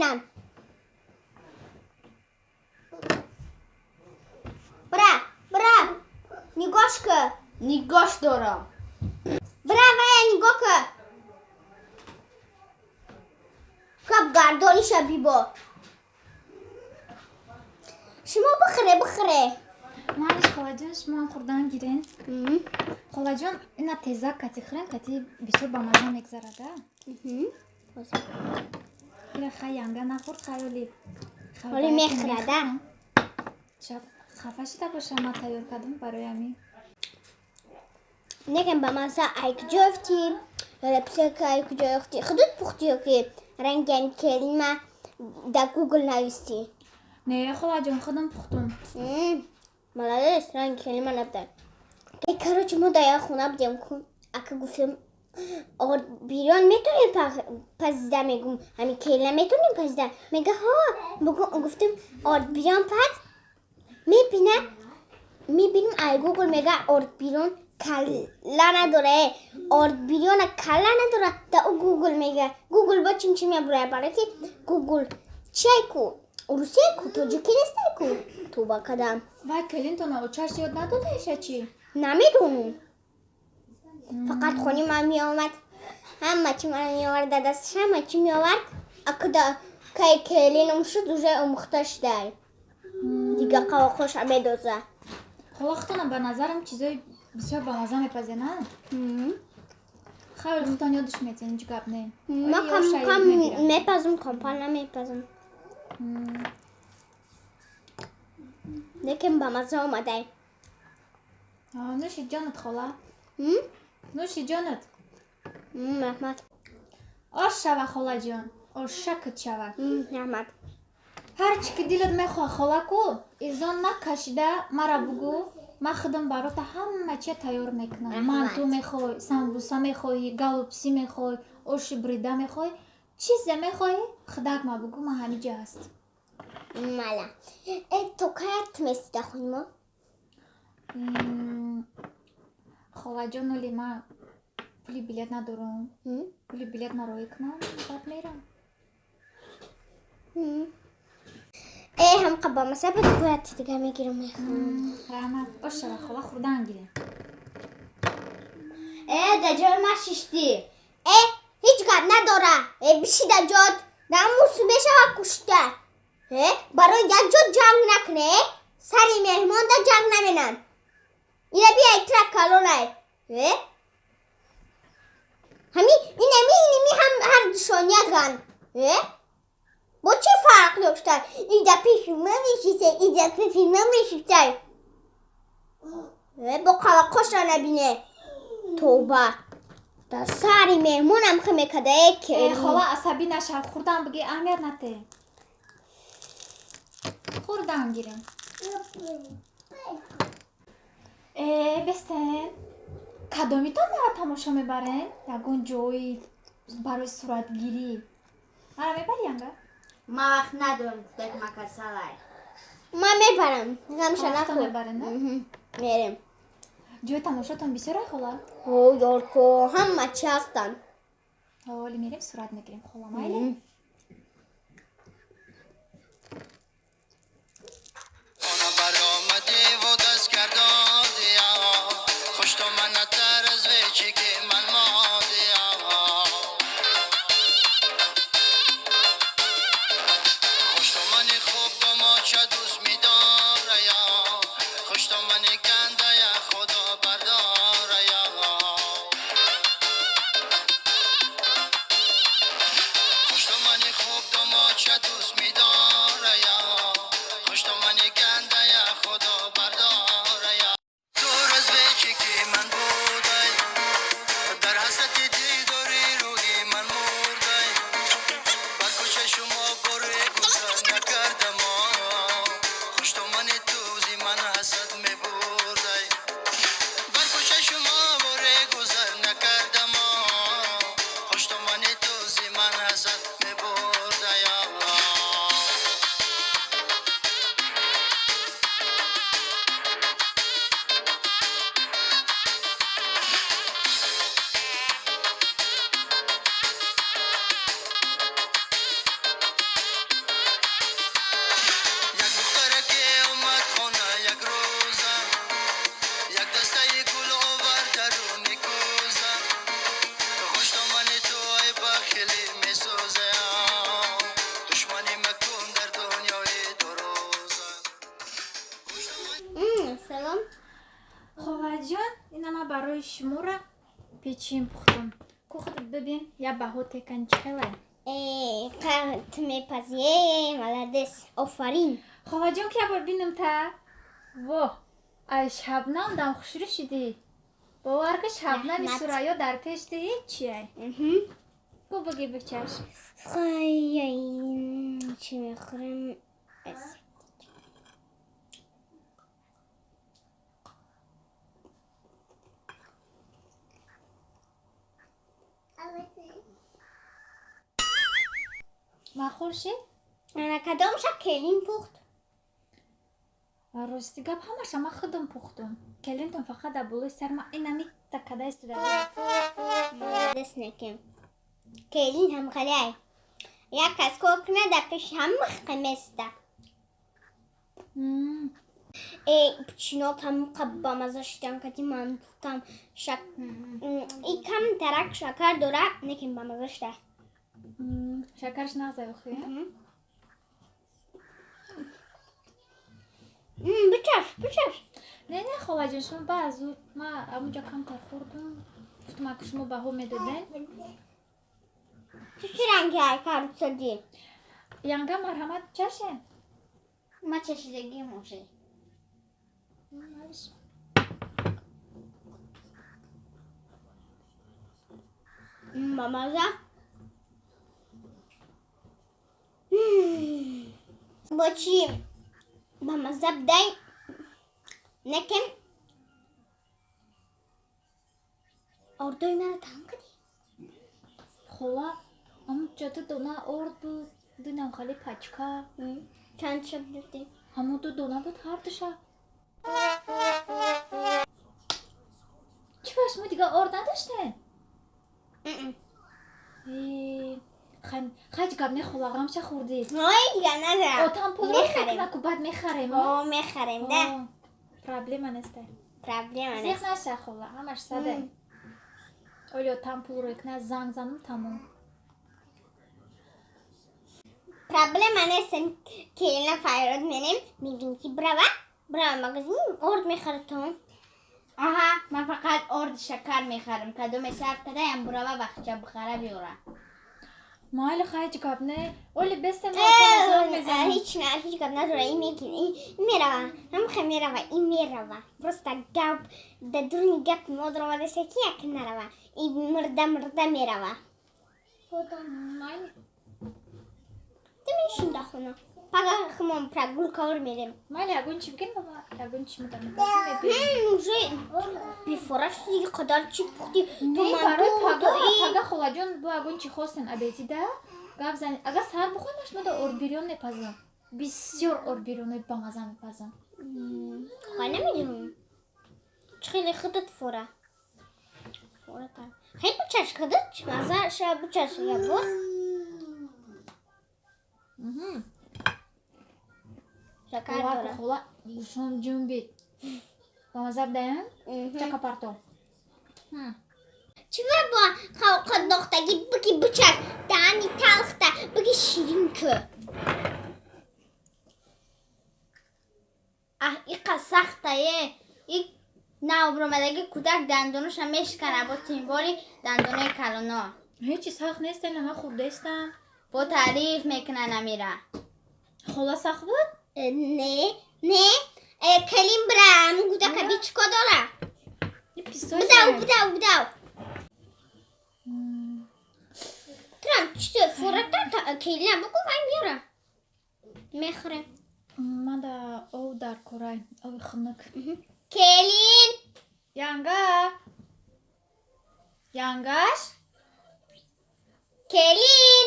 менан. Бра, бра, нигоҳ ка. Нигоҳ дорам. Бра, вая нигоҳ ка. Кап гардониша бибо. Шумо бихӯре, бихӯре. Малиш холаҷон, шумоам хӯрдан гирен. Холаҷон, ина тезак кати хӯрен, кати бисёр ба маза мегзарада. Ира хай янга нахӯрд, хаёли. Ҳоли мехӯрада. Шаб хафа шида боша, ман тайёр кардам барои ҳамин. Некем ба маза ай куҷо ёфтӣ? Репсека ай куҷо ёфтӣ? Худут пухтӣ ё ки рангиам келима дар Гугл навистӣ? Не, холаҷон, худам пухтум. Молодец, ранги келима набуда. Короче, мо дар як хона будем, ака гуфтем орд бирён метонем пазида, мегум ҳамин келина метонем пазида? Мега ҳо, гуфтем орд бирён паз. Мебина, мебинем ай Гугл мега орд бирён калла надора, орд бирёна калла надора. Да ӯ Гугл мега. Гугл бо чим чи мебурая, барои ки Гугл чиай ку? Русия ку, тоҷикӣ нестай ку? Тоба кадам. Вай келинтона очаш ёд надодаеша чӣ? Намедонам. Фақат хони ман меомад, ҳама чи мана меовард, дар дасташ ҳама чи меовард. Акуда кай келином шуд, уже омӯхта шудай. Дига қавоқоша медоза. Хола, худтонам ба назарам чизои бисёр ба маза мепазен, а? Хайр, худтон ёдаш метиҳен, ҳеҷ гап не. Ман кам мепазм, компа намепазм. Лекин ба маза омадай. Нӯши ҷонат, хола. Нӯши ҷонат. Раҳмат. Ош шава, холаҷон, ошакат шава. Раҳмат. Ҳар чӣ ки дилат мехоҳад, хола, ку изон накашида мара бугӯ, ман худам барота ҳама чия тайёр мекунам. Манту мехоҳӣ, самбуса мехоҳӣ, галупсӣ мехоҳӣ, оши брида мехоҳӣ, чизе мехоҳӣ, худак ма бугӯ, ман ҳамиҷа ҳаст. Мала. Э, то каят месида хони мо? Холаҷон, оли ман пули билет надорам. Пули билет ма роӣ кунам, баъд мерам. Э, ҳамқа ба маза буд, бояд дига мегирам, мехӯрам. Раҳмат. Ош шава, хола, хӯрдан гирем. Э, дар ҷои ма шиштӣ. Э, ҳеҷ гап надора. Э, биши дар ҷот. Дар мусу мешава кушта. Э, барои як ҷо ҷанг накуне. Сари меҳмон да ҷанг наменанд. Ина биай трак калонай. Э? Ҳами инами иними ҳам ҳар душон яган. Э? Бо чӣ фарқ дошта? Ида пеши ман мешиста, ида пеши ман мешиста. Э, бо қаваққошро набине. Тоба. Дар сари меҳмонам хе мекарда, э, э, хола, асабӣ нашав, хӯрдан биги, аҳамият нате. Хӯрдан гирем. Э, бестен. Кадомитон мара тамошо мебарен? Ягон ҷои барои суратгирӣ. Мара мебарӣ, янга? Ман вақт надорам, гуфта ки ман касалай. Ман мебарам. Ғамша нахӯр. Мебарен, Мерем. Ҷои тамошотон бисёр ай, хола? Ҳо, ёрко, ҳама чи ҳастанд. Ҳоли мерем, сурат мегирем, хола, майли? Баромадиву даст гардондия, хуштоманатар аз вечи ки ман модия. Хуштомани хуб домоча дӯст медорая, хуштомани гандая худо бардорая. Хуштомани хуб домоча дӯст медорая, хуштомани гандая худо бардорая. Ту развечи ки ман будай, дар ҳасрати дидори рӯи ман мурдай. Ба кӯча шумо боре гузар накардамо, Барои шуморо печин пухтам. Ку худат бибин, я баҳо текан чӣ хелай. Ту мепазӣ, молодец, офарин. Холаҷон, ки ябор бинам та. Во, ай шабнам дам хушрӯ шидӣ. Бовар ки шабнами Сурайё дар пеш ти ҳеччиай. Ку биги бичаш. Чӣ мехӯрем? Маъқул шид? Ана кадомша келин пухт? Рости гап, ҳамаша ман худам пухтум. Келинтон фақат дар болои сар ма инамита када истода. Молодец, некем. Келин ҳамхалиай. Як кас кор кунад, дар пеши ҳама места. Э, пичинот ҳамқа бамаза шидан кати мантутам. И кам тарак шакар дора, некем бамаза шида. Шакарш нағзай охи? Бичаш, бичаш. Не, не, холаҷон, шумо баъзу ма амуҷа камтар хӯрдум. Гуфтум, ака шумо баҳо медоден. Ту чӣ ранги ай карусадӣ? Янга, марҳамат, чаше? Ма чашидагим уже. Бамаза? Бо чӣ бамаза бидай, некем ордои мара таом кардӣ? Хола, амуҷа ду дона орд буд, ду навхали пачка. Чанд шаб гирифтӣ? Ҳамон ду дона буд ҳардуша. Чӣ ба шумо дигар орд надоштем? Хаҷ гап не, хола, ғамша хӯрдӣ. Ой, дигар надорам. Отам пулро мекуна ку, баъд мехарем. О, мехарем, да. Проблема нест. Проблема нест. Зиқ наша, хола, ҳамаш саде. Оли отам пулро икна, занг занум, тамом. Проблема нест, келина файрод менем, мегим ки брава, брава магазин, орд мехарад том. Аҳа, ман фақат орди шакар мехарам. Кадоме сарф кардаям, бурава бахча бихара биёра. Майли, ҳеҷ гап не. Оли бестем. Ҳеҷ ҳеҷ гап надора, и мегин, и мерава, ҳамхе мерава, и мерава. Просто гап да дуруни гап мо даромадасе ки як нарава. И мурда мурда мерава. Майли. Ту мешин дар хона. Пага хумон прогулкаор мерем. Майли, ягон чӣ бигин, мама, ягон чӣ мудам. Уже бифора шуди, қадар чӣ пухти. Не, барои пага, пага холаҷон бо ягон чӣ хостен абезида гап занед. Агар саҳар бихоҳем, ман шумо да ордбирён мепазам. Бисёр ордбирёнои бамаза мепазам. Хай, намедонам. Чӣ хеле худат фора. Фора та. Хай, бичаш худат, чӣ маза ша бичаш я буд. Шакар дора. Хола, гӯшом ҷунбид. Бамаза будаям? Чака парто. Чӣ бо қаддохтагӣ биги бичаш, даҳани талхта биги ширин кӯ. Аҳ, иқа сахтае. И наобромадаги кӯдак дандоноша мешкана, бо тимбори дандонои калоно. Ҳечи сахт нест, ина ман хӯрдаистам. Бо таъриф мекунан амира. Хола, сахт буд? Не, не. Келин бира, гудака би чӣ кор дора? Бидав, бидав, бидав. Турам чӣ фурата келина бугу, вай меёра. Мехӯрем. Ман да ов дар корай, ови хунук. Келин! Янга! Янгаш? Келин!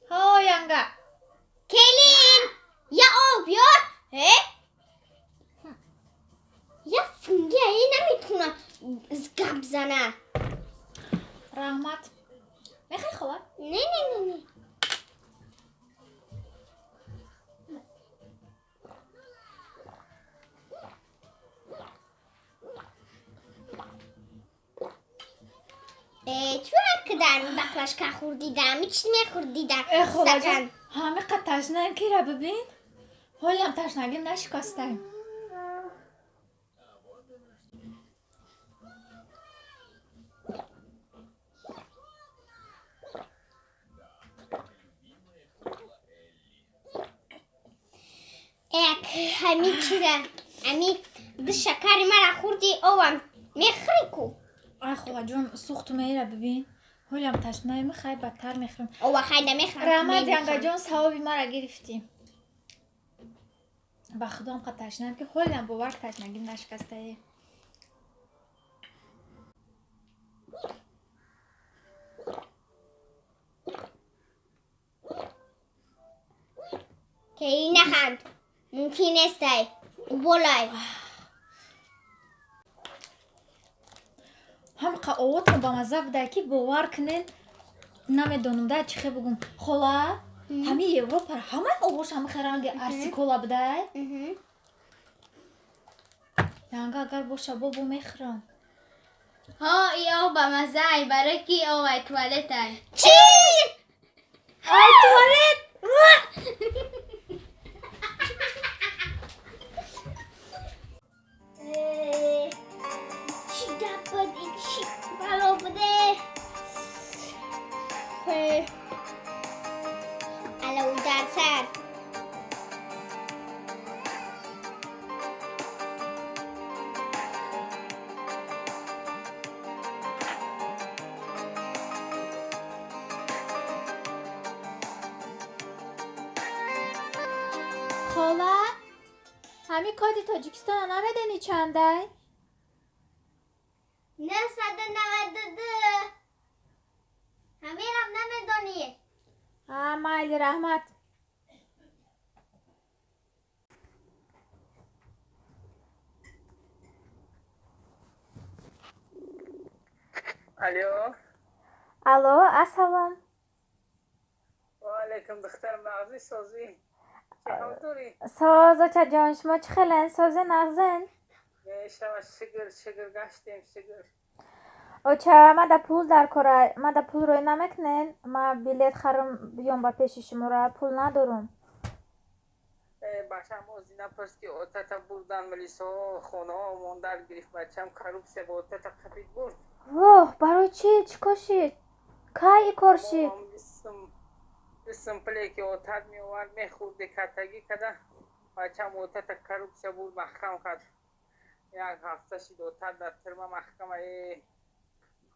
Ҳо, янга. Келин! Я об биёр! Э? Я фунгия е наметуна гап зана. Раҳмат. Мехоҳӣ, хола? Не, не, не, не. Чӣ кидан баклажка хӯрдидам, чиз мехӯрдидам. Э, холаҷон, ҳамиқа ташнаем кира бибин. Ҳолиам ташнагим нашикастаем. Ҳамин чиза, ҳамин ду шакари мара хӯрди, овам мехӯри ку. Ай холаҷон, сӯхту меира бибин. Ҳолям ташнаем, хай бадтар мехӯрем. Ова хай намехӯрам. Раҳмат, янгаҷон, савоби мара гирифтӣ. Ба худом қа ташнаем, ки ҳолям бовар ташнагим нашикастае. Ки наханд. Мумкин нестай. Болай. Ҳамқа овотон ба мазза будай, ки бовар кунен, намедонам да чӣ хе бугум. Хола, ҳамин Европара ҳамаи овош ҳама хе ранги арсикола будай. Янга агар боша бобо мехӯрам. Ҳо, и об ба маззаай, барои ки об ай туалетай. Чӣ? Ай туалет! Чӣ гап буд, чӣ бало буде? Алло, дар сар. Хола, ҳамин коди Тоҷикистона намедонӣ чандай? 992. Ҳаминам намедонӣ. А, майли, раҳмат. Алло. Алло, ассалом. Ва алайкум, духтар, нағзӣ, созӣ? Чӣ ҳол дорӣ? Соз, очаҷон, шумо чӣ хелен? Созе, нағзен? Мешава, шукр, шукр, гаштем, шукр. Оча, мада пул дар кора, мада пул рӯй намекунен? Ма билет харам биём ба пеши шумора, пул надорум. Бачам, ози напурс, ки отата бурдан милисҳо, хонаҳо мондар гирифт, бачам, коррупсия ба отата қапид бурд. Воҳ, барои чӣ? Чӣ кор шид? Кай и кор шид? Бисм пуле ки отат меовард, мехӯрди, катагӣ када, бачам, отата коррупсия бурд, маҳкам кард. Як ҳафта шид, отат дар тюрьма маҳкама.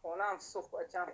Хонаам сӯхт, бачам.